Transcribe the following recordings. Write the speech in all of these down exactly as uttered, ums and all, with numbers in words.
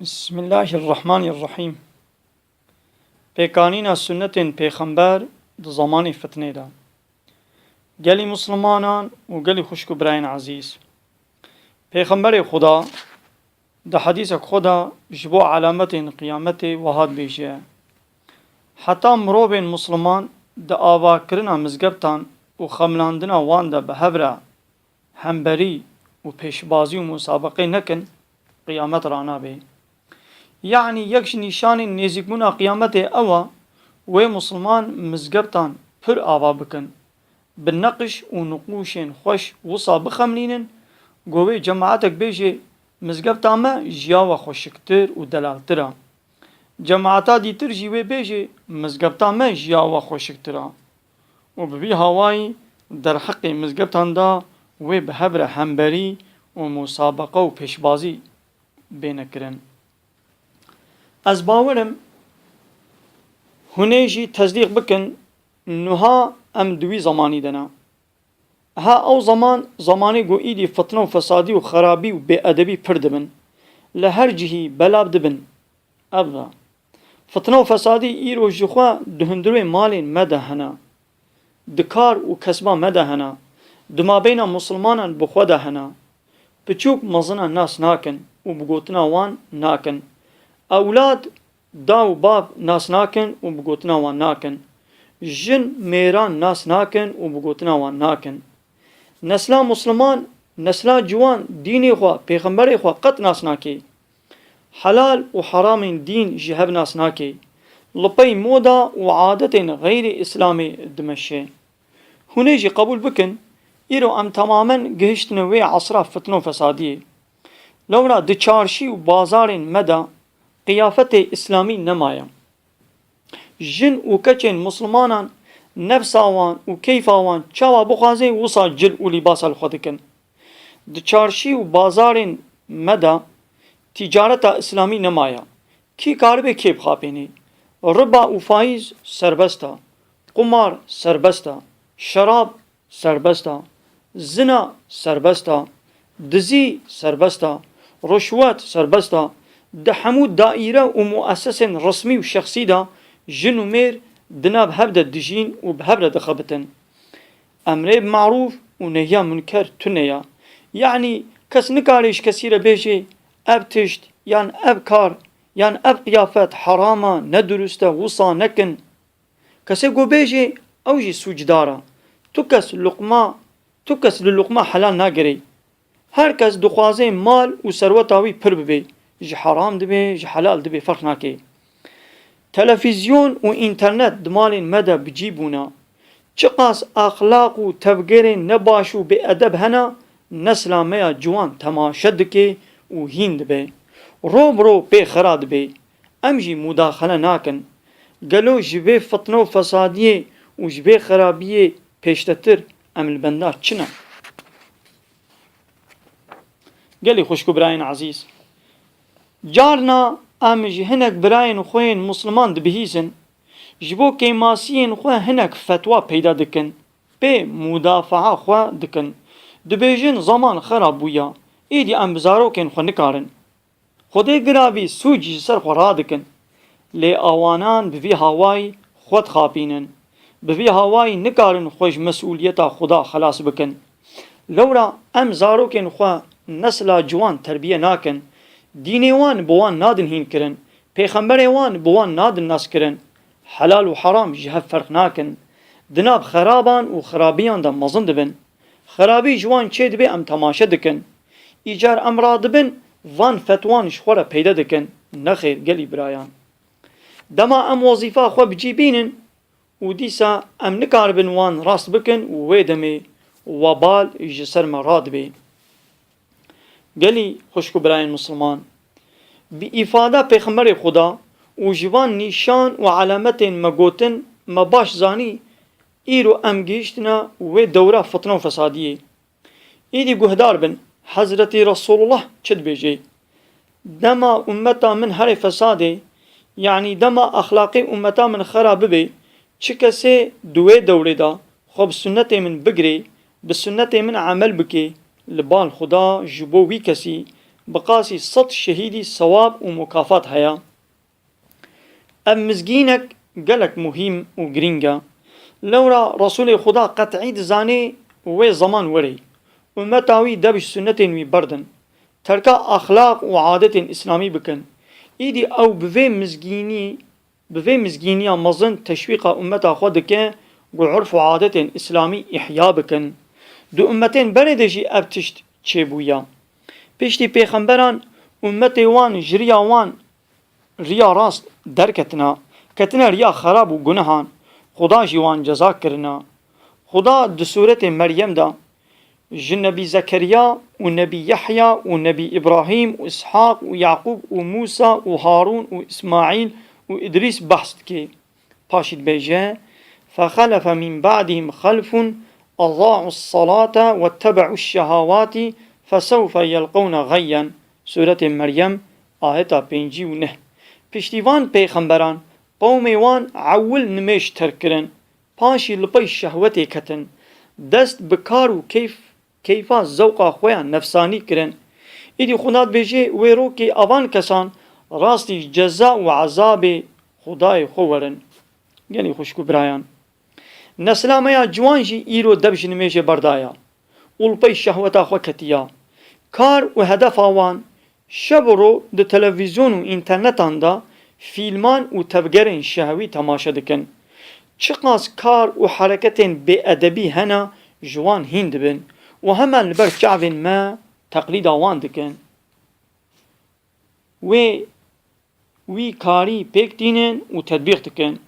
Bismillahirrahmanirrahîm. Pêkanîna sunnetên pêxember di zamanê fitnê de. Gelî mislimanan û gelî xwişk û birayên ezîz. Pêxemberê Xuda di hedîsek xwe de ji bo alametên qiyametê wiha dibêje, heta mirovên misliman di avakirina mizgeftan û xemlandina wan de bi hev re hemberî û pêşbazî û musabeqê nekin, qiyamet ranabe. Yanî yek ji nîşanên nêzîkbûna qiyametê ew e, wê misliman mizgeftan pir ava bikin, bi neqiş û niqûşên xweş wisa bixemlînin, ku wê cemaetek bêje, mizgefta me ji ya we xweşiktir û delaltir e. Cemaeta dîtir jî wê bêje, mizgefta me ji ya we xweşiktir e. Û bi vî hawayî derheqê mizgeftan de wê bi hev re hemberî û musabeqe û pêşbazî bêne kirin. Ez bawer im hûn ê jî tesdîq bikin, nuha em di wî zemanî de ne. Ha ew zeman, zemanê ku îdî fitne û fesadî û xerabî û bêedebî pir dibin. Li her cihî belav dibin. Ev da. Fitne û fesadî îro ji xwe di hundirê malên me de hene. Di kar û kesba me de hene. Di mabeyna misilmanan bi xwe de hene. Piçûk mezina nas nakin û bi gotina wan nakin. Ewlad da û bav nas nakin û bi gotina wan nakin. Jin mêran nas nakin û bi gotina wan nakin. Nesla misliman, nesla ciwan dînê xwe, pêxemberê xwe qet nas nake. Helal û heramên dîn ji hev nas nake. Li pey moda û adetên xeyrê Îslamê dimeşe. Hûn ê jî qebûl bikin, îro em temamen gihiştine wê esra fitne û fesadiyê. Lewra di çarşî û bazarên me de qiyafetê Îslamî nemaye. Jin û keçên mislimanan nefsa wan û keyfa wan çawa bixwaze wisa cil û lîbasa li xwe dikin. Di çarşî û bazarên me de tîcareta Îslamî nemaye. Kî karibe kê bixapênê? Riba û faîz serbest e. Qumar serbest e. Şerab serbest e. Zina serbest e. Dizî serbest e. Rişwet serbest e. Di hemû daîre û muessesên resmî û şexsî de jin û mêr di nav hev de dijîn û bi hev re dixebitin. Emrê bi marûf û nehya munker tune ya. Yanî kes nikare ji kesî re bêje, ev tişt, yan ev kar, yan ev qiyafet heram e, ne dirust e, wisa nekin. Kesê ku bêje, ew jî sûcdar e. Tu kes luqma, tu kes li luqma helal nagirê. Her kes dixwaze mal û serweta wî pir bibe. Ji heram dibe, ji helal dibe, ferq nake. Televîzyon û înternet di malên me de bi cî bûne. Çiqas exlaq û tevgerên nebaş û bêedeb hene, nesla me ya ciwan temaşe dike û hîn dibe. Ro bi ro pê xera dibe. Em jî mudaxele nakin. Gelo ji vê fitne û fesadiyê û ji vê xerabiyê pêştetir em li benda çi ne? Gelî xwişk û birayên ezîz, carna em ji hinek birayên xwe yên misliman dibihîzin, ji bo kêmasiyên xwe hinek fetwa peyda dikin, pê mudafaa xwe dikin. Dibêjin, zeman xerab bûya, êdî em bi zarokên xwe nikarin. Xwedê giravî sûc ji ser xwe radikin. Lê awanan bi vî hawayî xwe dixapînin. Bi vî hawayî nikarin xwe ji mesûliyeta Xuda xelas bikin. Lewra em zarokên xwe nesla ciwan terbiye nakin. Dînê wan bi wan nadin hînkirin. Pêxemberê wan bi wan nadin naskirin. Helal û heram ji hev ferq nakin. Di nav xeraban û xerabiyan de mezin dibin. Xerabî ji wan çêdibe em temaşe dikin. Îcar em radibin, van fetwan ji xwe re peyde dikin. Nexêr, gelî birayan. Dema em wezîfa xwe bi cî bînin û dîsa em nikaribin wan rast bikin û wê demê webal ji ser me radibe. Gelî xwişk û birayên misliman, bi îfada Pêxemberê Xuda û ji van nîşan û alametên me gotin, me baş zanî, îro em gihiştine wê dewra fitne û fesadiyê. Îdî guhdar bin, Hezretî Resulullah çi dibêje? Dema ummeta min herê fesadê, yanî dema exlaqê ummeta min xera bibe, çi kesê di wê dewrê de xwe bi sunnetê min bigirê, bi sunnetê min emel bike, li bal Xuda ji bo wî kesî bi qasî sed şehîdî sewab û mukafat heye. Ev mizgînek gelek muhîm û girîng e. Lewra Resûlê Xuda qet'î dizanê wê zeman werê, ummeta wî dev ji sunnetên wî berdin, terka exlaq û adetên îslamî bikin. Îdî ew bi vê mizgînî, bi vê mizgîniya mezin teşwîqa ummeta xwe dike ku urf û adetên îslamî îhya bikin. Di ummetên berê de jî ev tişt çêbûye. Piştî pêxemberan, ummetê wan ji riya wan riya rast derketina, ketine riya xerab û gunehan, Xuda jî wan ceza kirina. Xuda di sûretê Meryem de ji Nebî Zekeriya û Nebî Yehya û Nebî Îbrahîm û Îshaq û Yaqûb û Mûsa û Harûn û Îsmaîl û Îdrîs behs dike. Paşî dibêje, فَخَلَفَ مِنْ بَعْدِهِمْ خَلْفٌ أَضَاعُوا الصَّلَاةَ وَاتَّبَعُوا الشَّهَوَاتِ فَسَوْفَ يَلْقَوْنَ غَيًّا. Sûretê Meryem, ayeta pêncî û neh. Piştî van pêxemberan, qewmê wan ewil nimêj terk kirin, paşî li pey şehwetê ketin, dest bi kar û keyf, keyfa zewqa xwe ya nefsanî kirin. Îdî Xuda dibêje, wê rokê avan kesan rastî ceza û ezabê Xudayê xwe werin. Gelî xwişk û birayan, nesla me ya ciwan jî îro dev ji nimêjê berdaya û li pey şehweta xwe ketiya. Kar û hedefa wan şev û ro di televîzyon û înternetan de fîlman û tevgerên şehwî temaşe dikin. Çiqas kar û hereketên bêedebî hene, ji wan hîn dibin û hemen li ber çavên me teqlîda wan dikin. Wê wî karî pêk tînin û tetbîq dikin.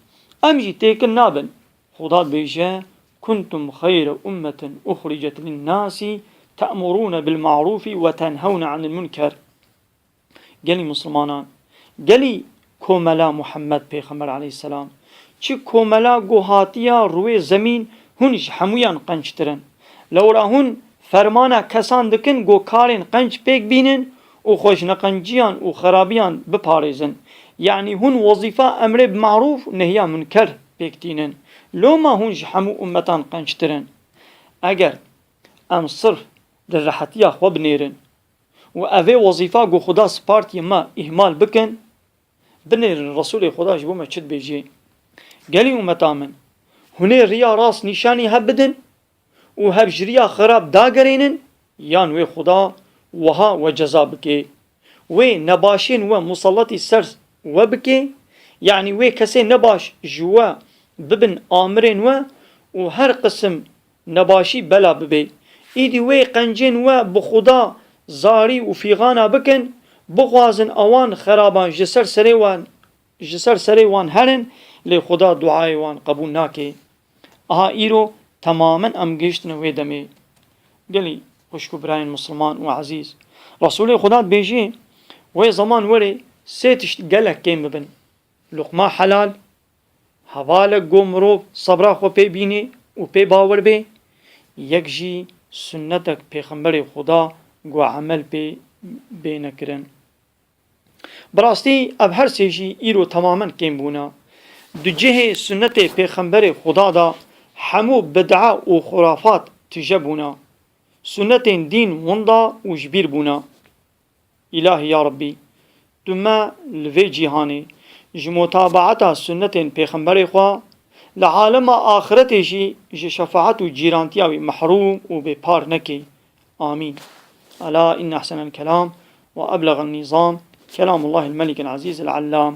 Em jî têkin nabin. Xuda dibêje, كُنْتُمْ خَيْرَ أُمَّةٍ أُخْرِجَتْ لِلنَّاسِ تَأْمُرُونَ بِالْمَعْرُوفِ وَتَنْهَوْنَ عَنِ الْمُنْكَرِ. Gelî Mislimanan, gelî komela Muhammed Pêxember aleyhisselam, çi komela ku hatiya rûyê zemîn, hûn ji hemûyan qençtir in. Lewra hûn fermana kesan dikin ku karên qenc pêk bînin û xwe ji neqenciyan û xerabiyan biparêzin. Yanî hûn wezîfa emrê bi marûf û nehiya munker pêk tînin. Loma hûn ji hemû ummetan qençtir in. Eger em sirf di rehetiya xwe binêrin û evê wezîfa ku Xuda spartiye me îhmal bikin, binêrin Resûlê Xuda ji bo me çi dibêjê. Gelî ummeta min, hûn ê riya rast nîşanî hev bidin û hev ji riya xerab dagerênin, yan wê Xuda wiha we ceza bike. Wê nebaşên we musalletî ser we bike, yanî wê kesê nebaş ji we bibin amirên we û her qisim nebaşî bela bibe. Îdî wê qencên we bi Xuda zarî û fîxana bikin, bixwazin ewan xeraban ji ser serê wan, ji ser serê wan herin, lê Xuda duayê wan qebûl nake. Aha îro temamen em gihiştine wê demê. Gelî xwişk û birayên misilman û ezîz, Resûlê Xuda dibêjê, wê zeman werê sê tişt gelek kêm bibin. Luqma helal, hevalek ku mirov sebra xwe pê bînê û pê bawer bê, yek jî sunnetek Pêxemberê Xuda ku emel pê bê nekirin. Bi rastî ev her sê jî îro temamen kêm bûne. Di cihê sunnetê Pêxemberê Xuda de hemû bid'a û xurafat tije bûne. Sunnetên dîn winda û ji bîr bûne. Îlahî ya Rebbî, tu me li vê cîhanê ji mutabaeta sunnetên Pêxemberê xwe, li alema axiretê jî ji şefaet û cîrantiya wî mehrûm û bêpar nekê. آمين. ألا إن أحسن الكلام وأبلغ النظام كلام الله الملك العزيز العلام.